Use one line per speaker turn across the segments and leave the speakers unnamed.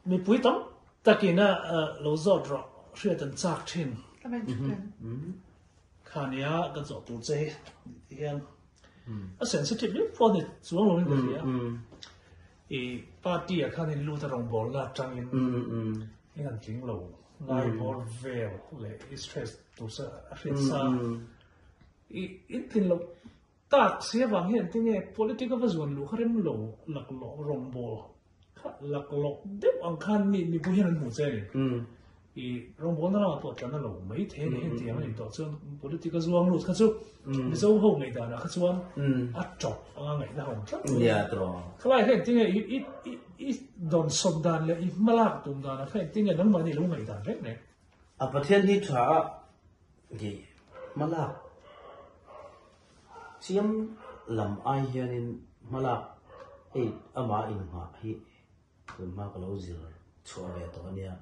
Mipui tam takin a lo zawt rawh hriat an chak thin. Khania kan zawh tur che hi hian a sensitive viau pawh a ni chuang lo in ka hria. I party ah khan in lut a rawngbawlna atangin in an tling lo ngai bawr vel leh i stress tur sa a hriat sa. I in tlin loh tak si avang hian tinge politic a va zuan luh kha rem lo laklawh rawngbawl kha laklawh deuh ang khan mi mipui hian an hmuh che a ni. I rawngbawlna lamah pawh tlan a lo mai thei a ni heng tiang a nih tawh chuan politic a zuang lut kha chu Mizo ho ngaihdanah kha chuan a tawp anga ngaihna a awm tlat mai. Khalai hian tinge i i i dawnsawn dan leh i hmalak tum danah kha engtinge nangmahni lo ngaihdan reng reng?
A Pathian hi tha a Nge hmalak chiam lam ai hianin hmalak hei amah inghah hi tun hma ka lo zir chhuah ve tawh a nia.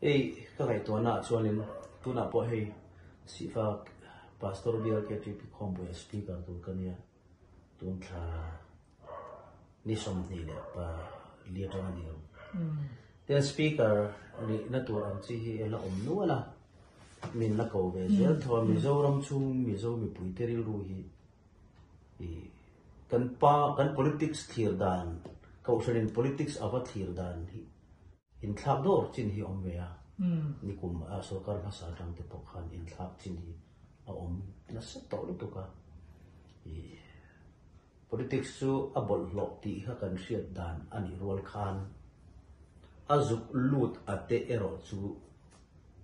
Hei ka ngaihtuahna ah chuanin tunah pawh hei Sihfa Pastor Bial KTP Khawmpuia Speaker tur ka nia tun thla ni 24 atang a ni ang. Tin speaker nihna tur ang chi hi a la awm nual a, min la ko ve zel tho a, Mizoram chhung Mizo mipuite rilru hi i kan pa kan politics thlir dan kohhranin politics ava thlir dan hi inthlak dawr chin hi a awm ve a, nikum a sorkar hmasa atang te pawh khan inthlak chin hi a awm nasa tawh lutuk a i. Politics chu a bawlhhlawh tih kha kan hriat dan a nih rual khan a zuk lut a te erawh chu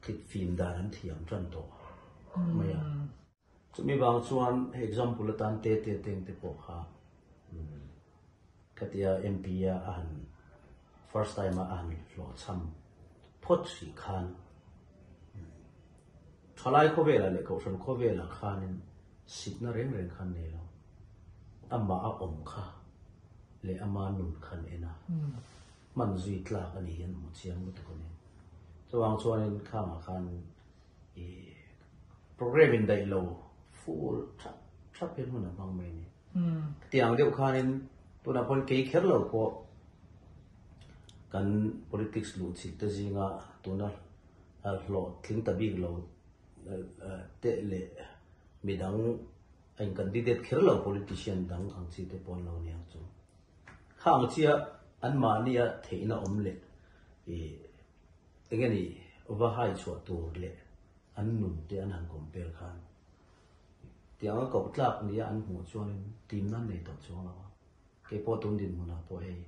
thlit fim dan an thiam tan tawh mai a. Chumi vang chuan hei example atan te te teng te pawh kha khatia MP a a han first time a a han hlawhchham phawt hrih khan thalai khawvelah leh kohhran khawvelah khanin Sitna reng reng khan nei lo. Amah a awm kha leh ama nun khan en a, hman zui tlak a nih hian hmu chiang lutuk a ni. Chuvang chuanin khangah khan i program in daih lo full thap thap hian hun a hmang mai a ni. Tiang deuh khanin tunah pawhin kei kher lo pawh kan politics luhchilh te zinga tuna hlawhtling ta bik lo teh leh midang a in candidate kher lo politician dang ang chi te pawh an lo ni ang chu. Kha ang chia an mahnia theihna awm leh ih eng nge ni va hai chhuah tur leh an nun te an han compare khan tiang a koh tlak nia an hmuh chuanin timna an nei tawh chuang lo a. Kei pawh tun dinhmunah pawh hei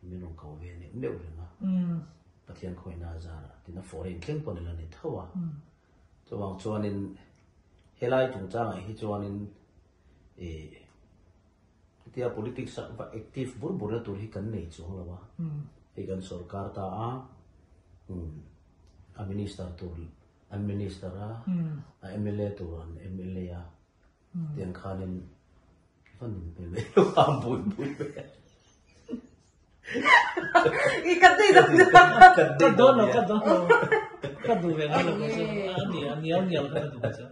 min rawn ko ve neuh neuh reng a. Pathian khawihna a zar a, tin a foreign thleng pawh ni la ni tho a. Chuvang chuanin helai chungchangah hi chuanin ih hetia politics a va active bur bur na tur hi kan nei chuang lo a. Hei kan sorkar ta a, a minister tur an minister a, a mla tur an mla a, tiang khanin va nun hmel mai lo a bui bui mai a.
I ka tui dawn lo.
Ka dawn lo, ka dawn lo. Ka duh ve ngai lo ka chu. A ni, a nial nial kha ka duh ka chu.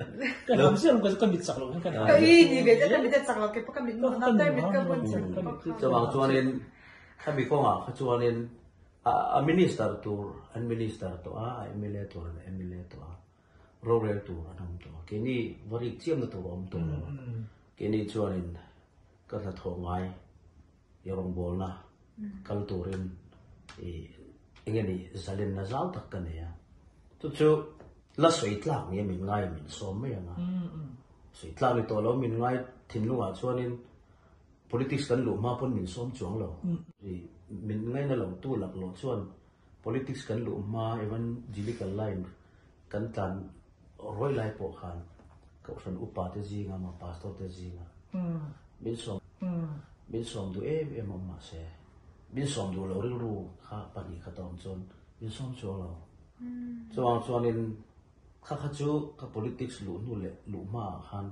Ka hnam chiah lo ka chu ka mit chak lo khan ka
Ka i ni ve te ka mit a chak lo ke pawh ka mit mu na te mit ka bun chak lo kha.
Chuvang chuanin khami kawngah kha chuanin a minister tur an minister tawh a, a mla tur an mla tawh a. Rorel tur an awm tawh a, keini va rik chiamna tur a awm tawh lo a, keini chuanin ka hnathawh ngai i rawngbawlna kal turin i eng nge ni zalenna zau tak ka nei a, chu chu la sawi tlak nge min ngai min sawm mai ang a, sawi tlak ni tawh lo min ngai thinlungah chuanin politics kan luh hma pawn min sawm chuang lo, i min ngaina lo tu laklawh chuan Politics kan luh hma evangelical line kan tlan rawi lai pawh khan Kohhran upa te zinga maw pastor te zinga min sawm min sawm duh em em awm mahse min sawm duh lo rilru kha pahnih khat a awm chuan min sawm chuang lo. Chuvang chuanin kha kha chu ka politics luh hnu leh luh hma ah khan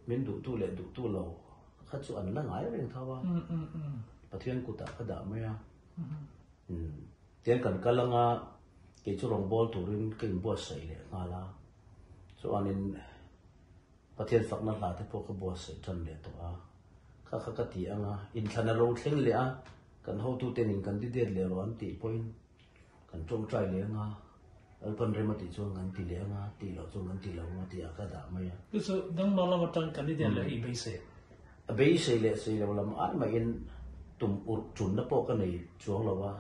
min duhtu leh duhtu lo kha chu an la ngai reng tho a, Pathian kutah ka dah mai a. Tiang kan kal anga kei chu rawngbâwl turin ka inbuatsaih leh nghal a, chuanin Pathian fakna hla te pawh ka buatsaih tan leh tawh a, kha kha ka ti anga inthlan a lo thleng leh a. Kan hotuten in candidate leh rawh an tih pawhin kan tawngtai leh anga, Lalpan rem a tih chuan kan ti leh anga, tih loh chuan kan ti lo anga tih ah ka dah mai a.
Chu chu dangmah lam atang candidate leh i beisei.
A beisei leh sei lo lam ai mahin tum urh tunna pawh ka nei chuang lo a,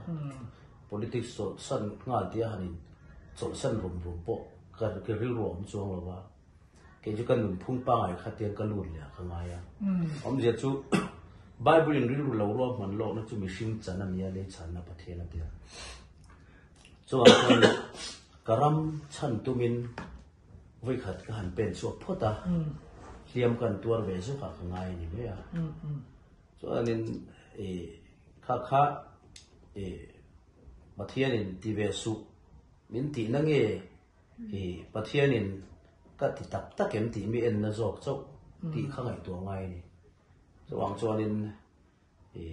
politics chawlhsan nghal tia han in chawlhsan rum rum pawh ka rilru a awm chuang lo a. Kei chu ka nunphung pangai kha tiang ka lut leh ah ka ngai a. Awmzia chu Bible in rilru lo ruah hman lawkna chu mihring chan a nia lei chhanna Pathian a tia. Chuan chuan ka ram chhan tumin vawikhat ka han pen chhuak phawt a, hliam ka han tuar ve zawk ah ka ngai a ni mai a. Chuanin kha kha Pathianin ti ve suh min tihna nge I Pathianin ka ti tak tak em tih mi enna zawk chauh tih kha ngaihtuah ngai a ni. Chuvang chuanin i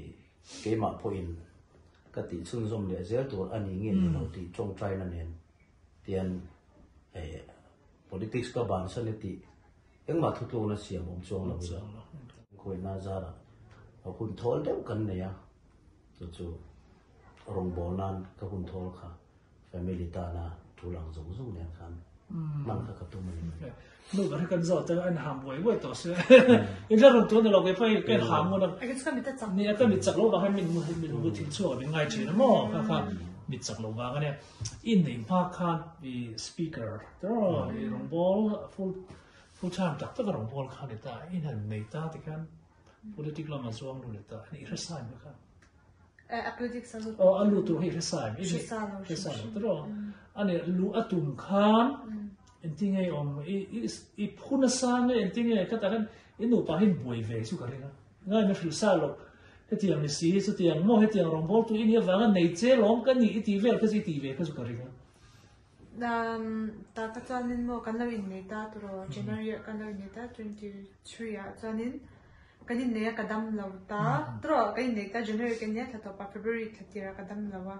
keimah pawhin ka tih chhunzawm leh zel tur a ni nge ni lo tih tawngtaina nen tian politics ka bansan e tih engmah thutlukna siam awm chuang lo ila. Khuaina zarah hun thawl deuh kan nei a, chu chu rawngbâwl nan ka hun thawl kha. Family tana tul ang zawng zawng nen khan hman kha ka tum a ni mai.
Nu ber hi kan zawt a, an ham buai buai tawh sia. In hla rawn tuan ni lo kei pawh hi ka in ham ngun a.
A ka mit a chak.
Ni a ka mit chak lo vang hian min min mu thil chhuak a min ngai thin a maw kha kha mit chak lo vang a nia. I nei hma khan i speaker tawh i rawngbawl full full time tak tak a rawngbawl kha ni ta in han nei ta tikhan politic lama zuang lu leh ta a ni i hre sai mai kha. Aw a lu tur hi hre sa em? Hre sa lo tawh. A ni lu a tum khan engtin nge awm i phu nasa nge engtin nge ka tak hian i nupa hian buai ve chu ka ring a. Ngai na hrilh sa lo hetiang ni si chutiang maw hetiang rawngbâwl tu i nih avanga nei che lawm ka nih i tih vel kha chu i tih ve kha chu ka ring a.
Ta ka chuanin maw kan lo innei ta tawh January ah kan lo innei ta 23 ah chuanin Kan innei a ka dam lo ta tawh ka innei ta January ka nia thla tawp ah February thla tir ah ka dam lo a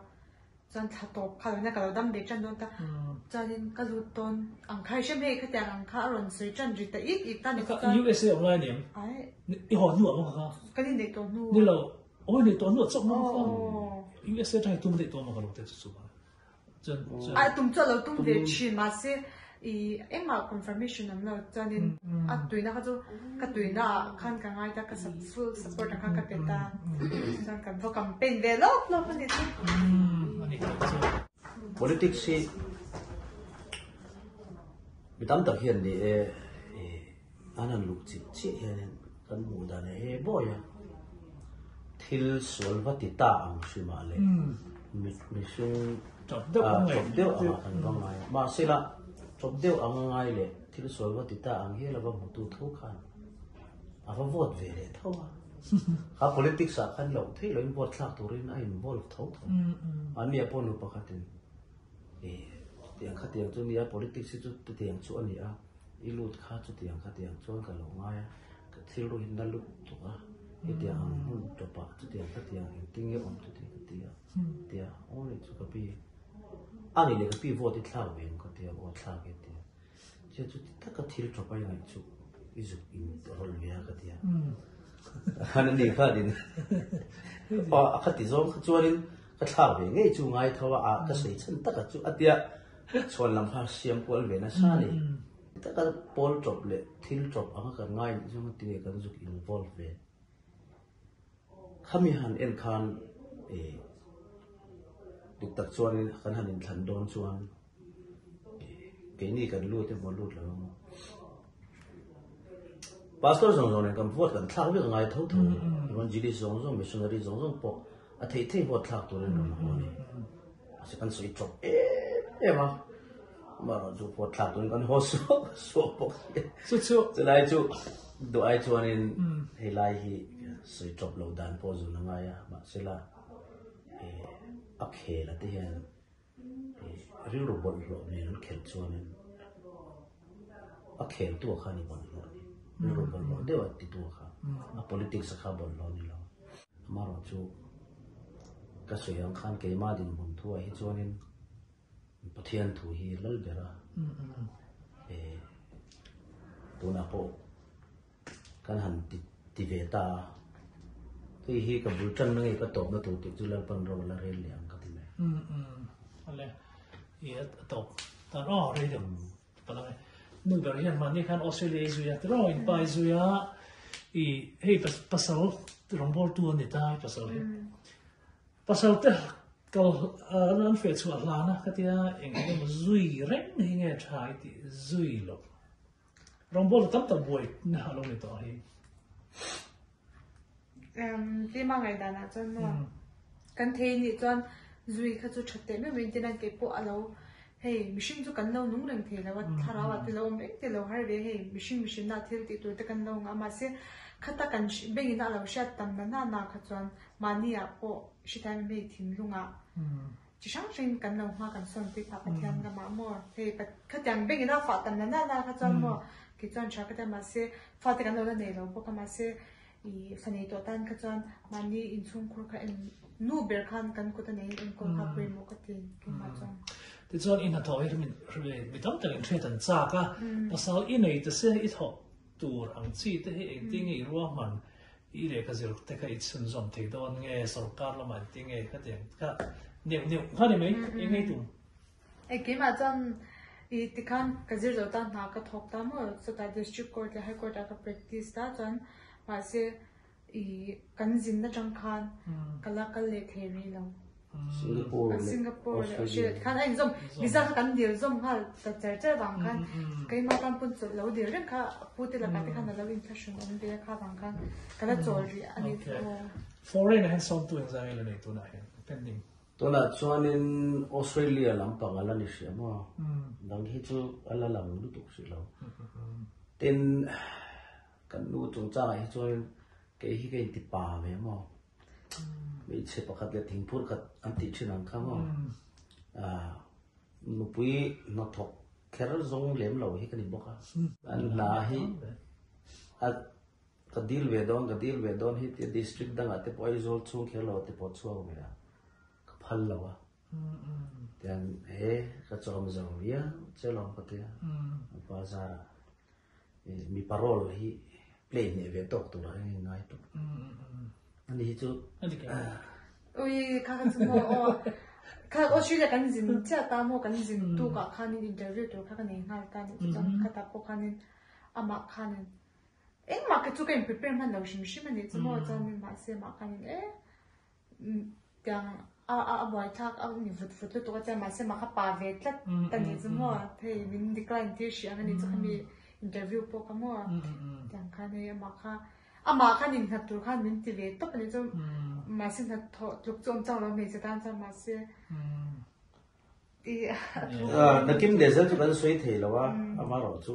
chuan thla tawp kha lo nia ka lo dam ve tan dawn ta chuanin ka lut dawn ang kha i hrem hei khatiang ang kha a rawn sawi tan ri ta it it ta ni
chuan USA awm lai aniang i haw hnu ah maw kha
kan innei tawh hnu
ni lo aw innei tawh hnu ah chauh maw kha USA atang i tum daih tawh maw ka lo te chu chu
A tum chu a lo tum ve thin mahse i engmah confirmation awm lo chuanin a tuina kha chu ka tuina ah khan ka ngai ta ka full support ah khan ka pe ta chuan kan va campaign ve lawp lawp a ni chu.
Politics hi mi tam tak hian ni e an han luh chih chiah hianin kan hmuh dan e he bawi a thil sual va ti ta ang hrim ah leh mihring
chawp deuh ang
ah kan va ngai a mahse la chawp deuh ang a ngai leh thil sual va ti ta ang hial a va hmutu tho khan a va vote ve leh tho a kha politics ah khan loh theih loh in vote thlak turin a involve tho tho mahni ah pawh nu pakhatin Tiang khatiang chu nia, politics hi chu chutiang chu a ni a, i lut kha chutiang khatiang chuan ka lo ngai a, ka thil ru hi na lut tuk a, hetiang ang hmun tawpah chutiang khatiang engtin nge awm chuti ka ti a, tia aw ni chu ka pi a ni leh ka pi vote i thlak ve em ka ti a, aw thlak e tia, tia chuti taka thil tawp a i ngaih chu i zuk in rawlh ve a ka ti a, khan a ni khanin a khati zawng kha chuanin Ka thlak ve ngei chu ngai tho a, ah ka sawi chhan taka chu a tia chhuan lam kha siam kual ve nasa a ni. Taka pawl tawp leh thil tawp anga kan ngai nih zawng a tinge kan zuk involve ve. Khami han en khan eh dik tak chuanin kan han inthlan dawn chuan Keini kan lut emaw lut lo emaw. Pastor zawng zawng nen kan vote kan thlak vek a ngai tho tho. Evangelist zawng zawng, missionary zawng zawng pawh a theih theih vote thlak turin rawn haw a ni. Mahse kan sawi chawp em em a. Amaherawh chu vote thlak turin kan haw suak suak bawk si.
Chu chu.
Chulai chu duh ai chuanin helai hi sawi chawp loh dan pawh zun a ngai a. Mahsela a khel a te hian Rilru bawlhhlawh nen an khelh chuanin a kheltu a kha a ni bawlhhlawh a ni. Rilru bawlhhlawh deuh a titu a kha. A politics a kha bawlhhlawh a ni lo. Amaherawh chu ka sawi ang khan keimah dinhmun thu ah hi chuanin Pathian thu hi lal ber a. Tunah pawh kan han ti ve ta a. Hei hi ka bul tanna nge ka tawpna tur tih chu Lalpan ro la rel leh ang ka ti mai.
Umm umm ale i a tawp tan aw rei deuh palang e. Nu ber hian mahni khan Australia i zui a tiraw in pa i zui a i hei pasal rawngbawltu a ni ta i pasal hi. Pasal te kal an feh chhuah hlan a ka tia eng emaw zui reng hi nge tha i tih zui lo. Rawngbawltu tam tak buai na a lo ni tawh hi.
Tlema ngaihdanah chuan maw kan thei nih chuan zui kha chu that teh meuh mai tin a keipawh a lo hei mihring chu kan lo nung reng thei lo a thlarau ah te lo awm reng te lo har ve hei mihring mihrinna thil tih tur te kan lo ngah mahse khata kan bengin a lo hriat tam na na na kha chuan mahni ah pawh hritai mai hei thinlungah Chi hrang hrang kan lo hma kan sawn pui phah Pathian lamah maw hei khatiang bengin a fah tam na na na kha chuan maw kei chuan tha ka tia mahse fate kan lo la nei lo bawk a mahse ih fa nei tawh tan kha chuan mahni inchhungkhur kha en nu ber khan kan kut a neiin enkawl kha pawimawh ka ti keimah chuan.
Tichuan i hnathawh hi mi tam takin hriat an chak a, pasal i nei ta se i thawh tur ang chi te hi engtin nge i ruahman I lehkha zir te kha i chhunzawm thei dawn nge sorkar lamah an ti nge kha tiang kha neuh neuh kha ni mai eng ngei tum.
Hei keimah chuan i tikhan ka zir zo ta hna ka thawk ta maw chutah district court leh high court ah ka practice ta chuan mahse i kan zin atang khan ka la kal leh thei rih lo.
Singapore leh
Singapore leh Australia khan a inzawm visa kha kan dil zawm nghal ta cher cher vang khan keimah tan pawn chawlh lo dil reng kha pu te lakah te khan a lo inthlahrun awm ve a kha vang khan ka la chawl rih a ni chu aw.
Foreign ah hian sawmtu engzah nge la nei tunah hian pending?
Tunah chuanin Australia lampang a la ni hria maw? Dang hi chu a la lang lutuk hrih lo. Tin, kan nu chungchangah hi chuanin kei hi ka inti pa ve maw? Hmeichhe pakhat leh thingphur khat an tih thin ang kha maw? Nupui hnathawk kher zawng lem lo hi ka ni bawk a. An hna hi a ka dil ve dawn ka dil ve dawn hi tia district dangah te pawh Aizawl chhung kher lo te pawh chhuak ve a, ka phal lo a. Tiang he ka chawm zo viau che lawm ka tia pa zarah. Mipa role hi play hneh ve tawk tur ah hian ngai tawh. Ani hi chu.
Ui kha kha chu maw aw kha Australia kan zin chiah ta maw kan zin tuk ah khanin interview tur kha ka nei nghal ta nih chu chuan khatah pawh khanin amah khanin engmah kha chu ka in prepare hman lo hrim hrim anih chu maw chuanin mahse amah khanin e Tiang a a buaithlak a ni vut vut lutuk a chuan mahse mah kha pa ve tlat a nih chu maw hei min decline tir hrih ang a nih chu khami interview pawh kha maw tiang khan hei amah kha amah khan innghat tur khan min ti ve tawp a nih chu mahse hnathawh tluk chu awm chang lo hmeichhe tan chuan mahse i a thu
Nakin leh zel chu kan sawi thei lo a amaherawh chu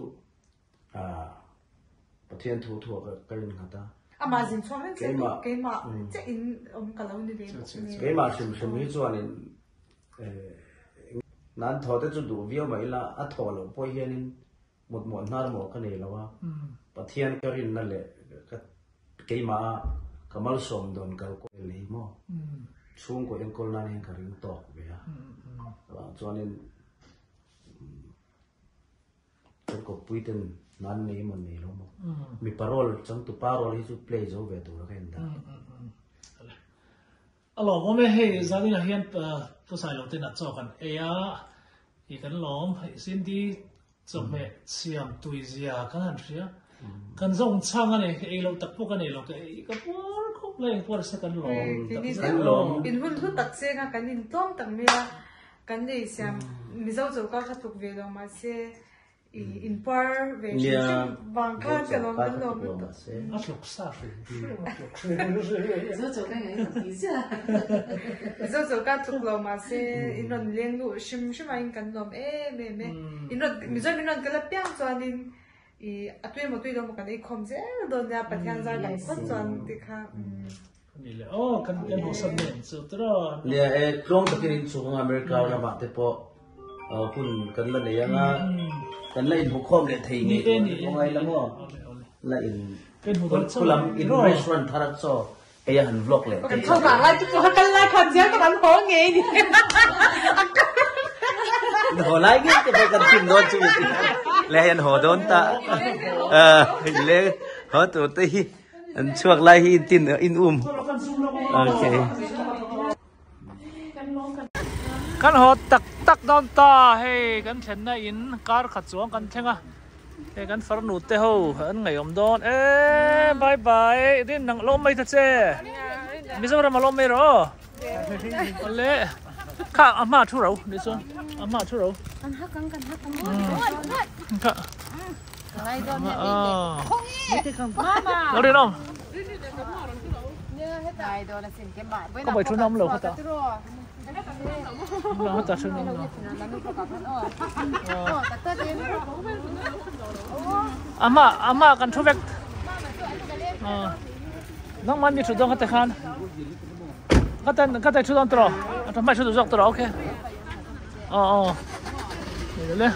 Pathian thu thu ah ka rin nghat a.
Amah zin chhuak reng che keimah che in awm ka lo ni ve bawk nen.
Keimah hrim hrim hi chuanin nan thaw te chu duh viau mah ila a thaw loh pawh hianin mutmawh hnar mawh ka nei lo a. Pathian ka rinna leh keimah a ka malsawm dawn kal kual hi maw chhungkaw enkawl nan hian ka ring tawk ve a. Chuanin Kan kawppui ten nan nei emaw nei lo maw? Mipa role changtupa role hi chu play zo ve tur a ka en dah.
A lawmawm e, hei zaninah hian Pu Sailo ten a chaw kan ei a, i kan lawm, hei Cindy chawhmeh siam tui zia kan han hria, kan zawng chhang a ni, ei lo tak pawh ka nei lo, ka ei ka puar khawp mai, engpuar se kan lawm tak zet.
Kan lawm. In hun hlu tak che kha kan intlawm tak mai a. Kan ei siam Mizo chawlhkar kha tluk ve lo mahse i inpuar ve hrim hrim vang khan ka lawm kan lawm lutuk.
A tluk sa hrim hrim a tluk hrim hrim.
Mizo chawlhkar ngai kan ti ziah.
Mizo chawlhkar tluk lo mahse in rawn leng luh hrim hrim ah in kan lawm em em e. In rawn Mizo min rawn kal apiang chuanin i a tui emaw tui lo emaw kan ei khawm zel dawn nia Pathian zar dang phawt chuan tikha.
Ni le aw kan kan hawsan nen chu tiraw.
Nia e tluang takin inchhung America ramah te pawh hun kan la nei anga kan la inhmukhawm leh thei ngei tur ani pawh ngai la maw la in khulam in restaurant thar a chaw ei a han vlog leh
kan tho vang lai chu pawh kal lai khan zel ka kan haw ngei ni
in haw lai ngei te pawh kan chim dawn chu le hei an haw dawn ta le haw tur te hi An chhuak lai hi in tin in um. Okay.
Kan haw tak tak dawn ta hei kan thlenna in kar khat chuang kan thleng a hei kan farnu te ho an ngaihawm dawn e bye bye rin nang lawm mai ta che Mizoram a lawm mai rawh aw awle kha a hma thu ro ni chuan a hma thu ro
kan hak ang kan hak ang
kha Lo rinawm. Ka bai thu nam lo kha ta. Lo ta thu nam lo. Ama ama kan thu vek. Nang man mi thu dong kha te khan. Ka tan ka tai thu dong tro. Ta mai thu jok tro okay. Ờ ờ. Le.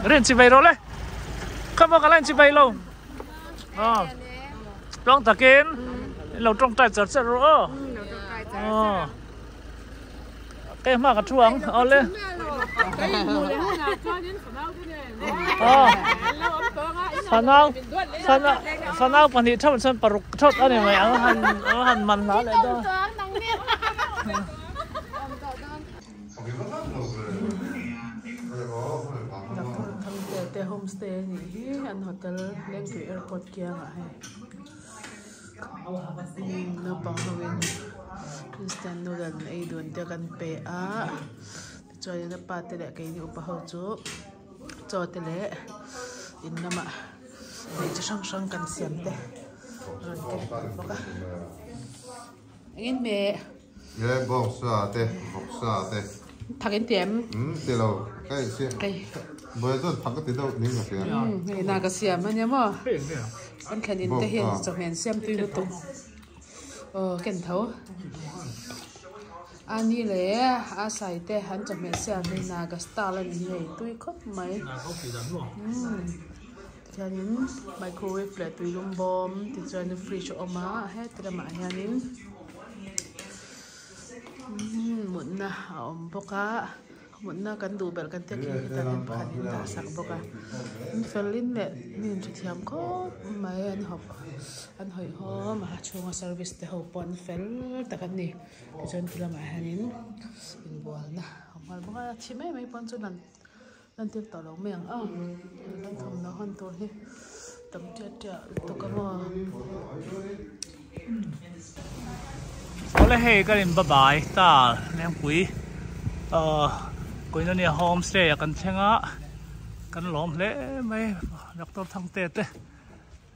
Rin chi vei ro le. Ka mo ka len chi vei lo. Ờ. Tawng takin lo tawngtai char char rawh aw. Aw. Kei hma ka thu ang aw le. Aw. Fanau fanau fanau pahnih theuh chuan paruk theuh a ni mai ang han han man hla leh dawn.
Doctor Thangtea te homestay a nih hi an hotel Lengpui airport kiangah hei naupang ho in instant noodle an ei dun te kan pe a tichuanin a pa te leh keini upa ho chu chaw te leh in lamah ei chi hrang hrang kan siam te rawn keng bawk a engin hmeh.
Nge bawngsa te, vawksa te.
Thak in ti em?
Umm ti lo, ka ei siam. Buai chuan thak ka ti deuh ning ka hria.
Umm hei na ka siam a nia maw. Kan thlen in te hian chawhmeh an siam tui lutuk. Aw ken tho. A ni leh a sai te an chawhmeh siam hi naga style a ni hi hei tui khawp mai. Umm tihianin microwave leh tuilum bawm tichuan fridge a awm a heti lamah hianin. Mutna a awm bawk a mutna kan duh belh kan tia khi hetah hian pakhat in dah sak bawk a an fel in leh mi in thuthiam khawp mai an hawp an hawihhawm a chhunga service te ho pawh an fel tak an ni tichuan ti lamah hianin inbualna a awm nghal bawk a thi mai mai pawn chu lan lan tir tawh lo mai ang a kan thawmhnaw hawn tur hi tam tiat tiat lutuk a maw.
Awle hei kan in babai ta Lengpui ahh Koinonia home stay ah kan thleng a kan lawm hle mai Doctor Thangte te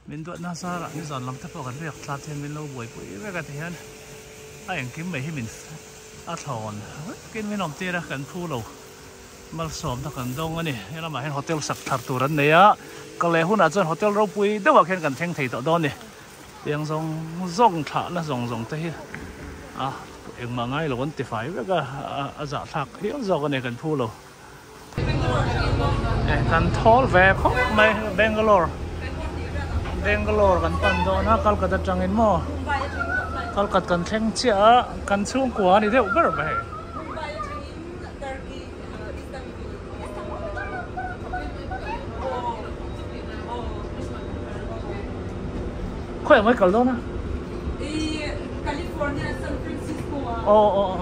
min duat nasa rah nizan lam te pawh kan riak tlat hian min lo buaipui vek a tihian a engkim mai hi min a thlawn vekin min awm tir a kan phu lo malsawmna kan dawng a ni he lamah hian hotel sak thar tur an nei a ka leh hunah chuan hotel ropui deuhah khian kan thleng thei tawh dawn a ni tiang zawng zawng thlahna zawng zawng te hi a engmah ngai lo an ti fai vek a a zahthlak hial zawk a ni kan phu lo. Kan thawl ve khawp mai Bangalore Bangalore kan pan dawn a Calcutta atangin maw Calcutta kan thleng chiah a kan chhungkua a ni deuh ber mai khawiah mai kal dawn a aw aw aw.